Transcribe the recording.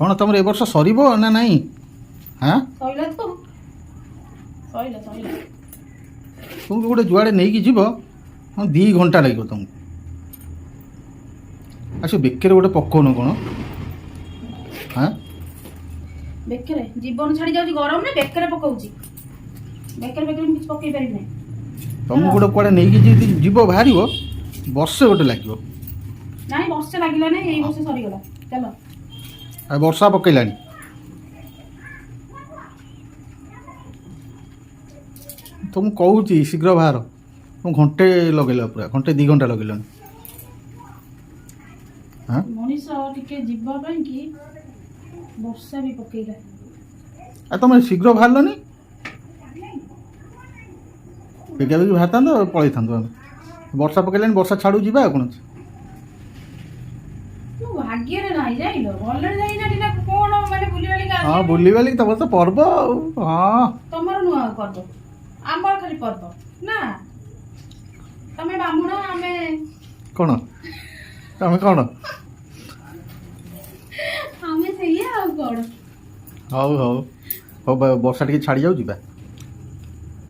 କ'ଣ ତମର ଏ ବର୍ଷ ସରିବ ନା ନାହିଁ? ହାଁ? ସଇଲା ତ, ସଇଲା ସଇଲା। ତୁମକୁ ଗୋଟେ ଯୁଆଡ଼େ ନେଇକି ଯିବ, ହଁ, 2 ଘଣ୍ଟା ଲାଗିବ ତୁମକୁ। ଆଉ ସେ ବେକରେ ଗୋଟେ ପକଉନ କ'ଣ? ହାଁ? ବେକରେ ଜୀବନ ଛାଡି ଯାଉଛି ଗରମରେ, ବେକରେ ପକଉଛି। ବେକରେ ବେକରେ ମୁଁ କିଛି ପକେଇ ପାରିବି ନାହିଁ। ତମକୁ ଗୋଟେ କୁଆଡ଼େ ନେଇକି ଯଦି ଯିବ, ବାହାରିବ, ବର୍ଷେ ଗୋଟେ ଲାଗିବ। ନାଇଁ, ବର୍ଷେ ଲାଗିଲା ନାଇଁ, ଏଇ ବର୍ଷ ସରିଗଲା। ଚାଲ। ଆଉ ବର୍ଷା ପକେଇଲାଣି। ତ ମୁଁ କହୁଛି ଶୀଘ୍ର ବାହାର, ମୁଁ ଘଣ୍ଟେ ଲଗେଇଲା, ପୁରା ଘଣ୍ଟେ 2 ଘଣ୍ଟା ଲଗେଇଲାଣି। ହଁ। ମଣିଷ ଟିକେ ଯିବା ପାଇଁ କି ବର୍ଷା ବି ପକେଇଲା। ଆଉ ତମେ ଶୀଘ୍ର ବାହାରିଲନି? ବେଗା ବେଗି ବାହାରିଥାନ୍ତ, ପଳେଇଥାନ୍ତୁ ଆମେ। ବର୍ଷା ପକେଇଲାଣି, ବର୍ଷା ଛାଡ଼ୁ, ଯିବା। ଆଉ କ'ଣ ଅଛି? ମୁଁ ଭାଗ୍ୟରେ ନାହିଁ, ଯାଇଲ ଭଲରେ ଯାଇନା ନା କଣ? ମାନେ ବୁଲିବାଲିକି ଆସିବି। ବୁଲିବାଲିକି ତମର ତ ପର୍ବ ଆଉ, ହଁ। ତମର ନୁହଁ ଆଉ ପର୍ବ, ଆମର ଖାଲି ପର୍ବ ନା? ତମେ ବାମୁଣ, ଆମେ କ'ଣ ତମେ କ'ଣ? ଆମେ ସେଇଆ ଆଉ କଣ? ହଉ ହଉ ହଉ, ବର୍ଷା ଟିକେ ଛାଡ଼ି ଯାଉ, ଯିବା।